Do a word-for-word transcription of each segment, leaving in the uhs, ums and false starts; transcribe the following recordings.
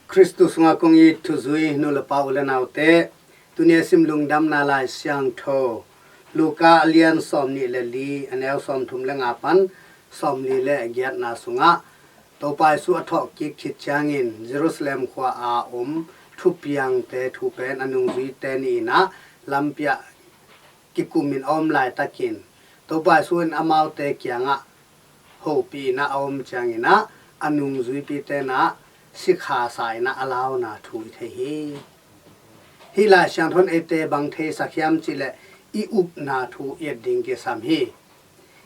Khristu sungah kong it thuzui nu le pa, u le naute, tuni a sim Lungdamna Lai Siangtho Luka a lian sawmnih le li, a neu sawmthum le nga pan sawmli le giatna sungah, Topa Jesu a thawhkik khit ciangin Jerusalem khua a om thupiangte thu pen a nungzuite nih in ah lampi ah kikumin a om laitakin, Topa Jesu in amaute kiangah hopih in ah a om ciangin ah, a nungzuipite in ah sikha sa in ah a launa thu i thei hi. Hih Lai Siangtho in eite bang theisak hiam cih leh, i upna thu i et ding kisam hi.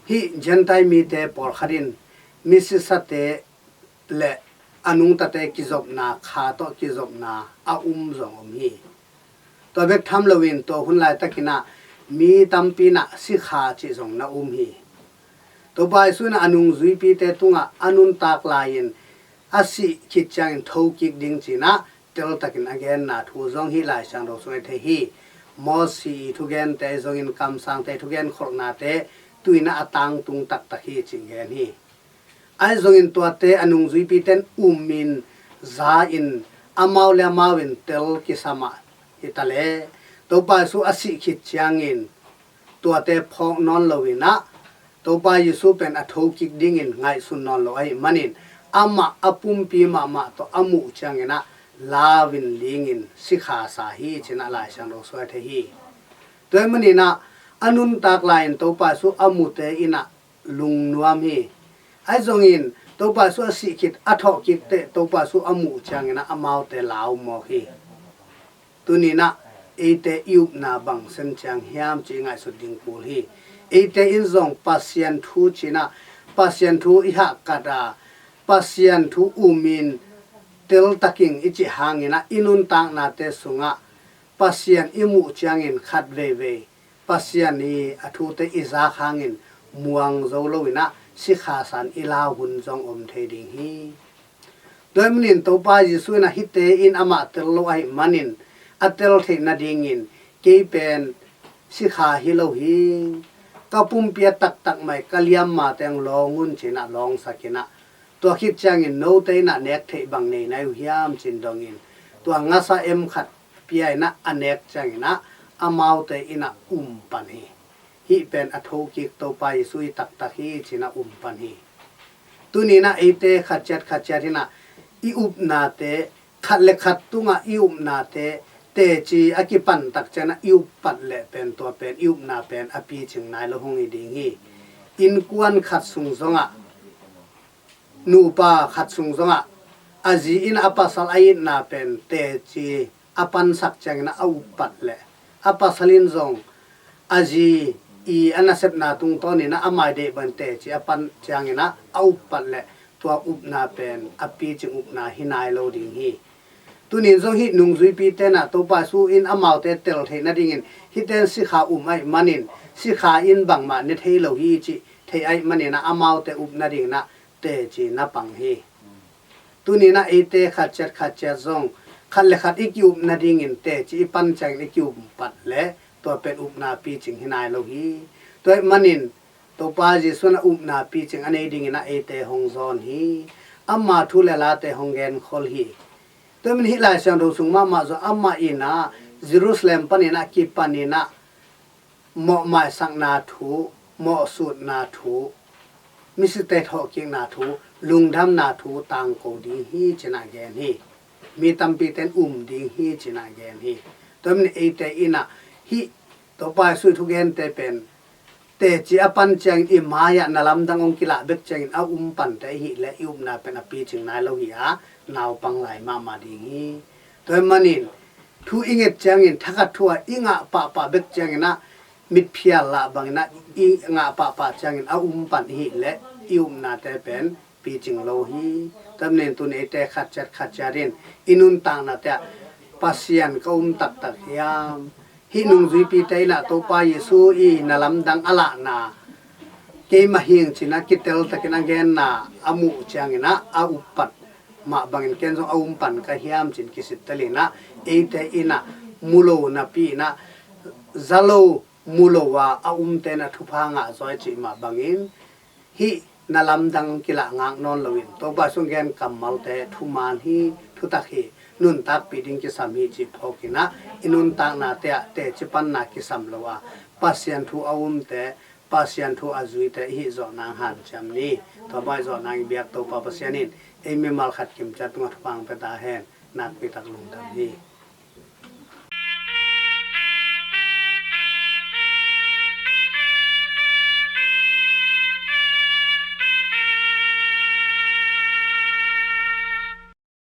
Hih Gentile mite pawlkhat in misisate le a nungtate kizopna, kha tawh kizopna a um zong om hi. Tua bek tham loin tua hun laitakin ah mi tampi in ah sikha cih zong na um hi. Topa Jesu in ah a nungzuipite tungah a nuntak lai-in a sih khit ciangin thokik ding ci in ah teltakin a genna thu zong hih Lai Siangtho sungah i thei hi. Mosi i thugente zongin kamsangte i thugen kholhnate tu in ah a tangtung taktak hi cih gen hi. Ahi zongin tuate a nungzuipite in umin, za-in, amau le amau in tel kisam ah hi ta leh, Topa Jesu a sih khit ciangin tuate phawk nawn lo in ah, Topa Jesu pen a thokik dingin ngaihsun nawn lo ahih manin, amah a pumpi mahmah tawh a muh ciangin ah lau-in lingin sikha sa hi ci in ah Lai Siangtho sungah i thei hi. Tua ahih manin ah a nuntak lai-in Topa Jesu a mute in ah lungnuam hi. Ahi zongin Topa Jesu a sih khit, a thawhkik teh Topa Jesu a muh ciangin ah amaute lau mawk hi. Tuni in ah eite i upna bang sen ciang hiam cih i ngaihsut ding kul hi. Eite in zong Pasian thu ci in ah, Pasian thu i hahkat a, Pasian thu umin teltakin i cih hangin ah i nuntaknate sungah Pasian i muh ciangin khat veivei Pasian i a thute i zak hangin muang zo lo in ah sikha sa in i lau hun zong om thei ding hi. Tua ahih manin Topa Jesu in ah hihte in amah tel lo ahih manin, a tel theih nadingin kei pen sikha hi lo hi. Ka pumpi a taktak mah ka liamma teng lawng un ci in ah lawngsak in ah, tua khit ciangin note in ah nek theih bang nei nai uh hiam ci in dongin, tua ngasa em khat pia in ah a nek ciangin ah amaute in ah um pan hi. Hih pen a thokik Topa Jesu hi taktak hi ci in ah um pan hi. Tuni in ah eite khat ciat khat ciat in ah i upnate, khat le khat tungah i upnate teci a kipan tak ciangin ah i up pat leh pen tua pen i upna pen a picing nai lo hong hi ding hi. Innkuan khat sung zongah, nupa khat sung zongah a zi in a pasal a itna pen teci a pansak ciangin a up pat leh, a pasal in zong a zi i a nasepna tungtawnin a mai deih bangin teci a pan ciangin a up pat leh, tua upna pen a picing upna hi nai lo ding hi. Tunin zong hih nungzuipite in ah Topa Jesu in amaute tel theih nadingin hihte in sikha um ahih manin, sikha in bangmah ne thei lo hi cih theih ahih manin ah amaute up nadingin ah teci na pang hi. Tunin ah eite khat ciat khat ciat zong khat le khat i ki-up nadingin teci i pan ciangin i ki-up pat leh, tua pen upna picing hi nai lo hi. Tua ahih manin Topa Jesu in ah upna picing a nei dingin ah eite hong zawn hi. Ama thu le late hong genkhol hi. Tua ahih manin hih Lai Siangtho sung mahmah zong amah in ah Jerusalem panin ah kipanin ah mawh maisakna thu, mawh sutna thu, misite thawhkikna thu, lungdamna thu tangko ding hi ci in ah gen hi. Mi tampite in um ding hi ci in ah gen hi. Tua ahih manin eite in ah hih Topa Jesu i thugente pen teci a pan ciangin i mai-ah na lamdang hong kilah bek ciangin a um pante i hih leh i upna pen a picing nai lo hi a, naupang lai mahmah ding hi. Tua ahih manin thu i nget ciangin, thakhat thu-ah i ngah pahpah bek ciangin ah, mitphial lah bangin ah i ngah pahpah ciangin a um pan i hih leh i upnate pen picing lo hi. Tua ahih manin tuni eite khat ciat khat ciat in i nuntaknate ah Pasian ka um taktak hiam? Hih nungzuipite in ah Topa Jesu i na lamdang a lahna, keimah hing ci in ah kiteltakin a genna a muh ciangin ah a up pat mah bangin ken zong a um pan ka hiam ci in kisittel in ah, eite in ah mu lo napi in ah, za lo mu lo a a umte in ah thupha ngah zaw i cih mah bangin, hih na lamdang kilah ngak nawn loin Topa Jesu in gen kammalte thuman hi, thutak hi. Nuntakpih ding kisam hi cih phawkin ah, i nuntaknate ah teci panna kisam lo a, Pasian thu a umte, Pasian thu a zuite i hih zawh nang hanciam ni. Tua bang i zawh nang i biak Topa Pasian in ei mimal khat kimciat tungah thupha hong pia ta hen. Nakpi tak lungdam hi.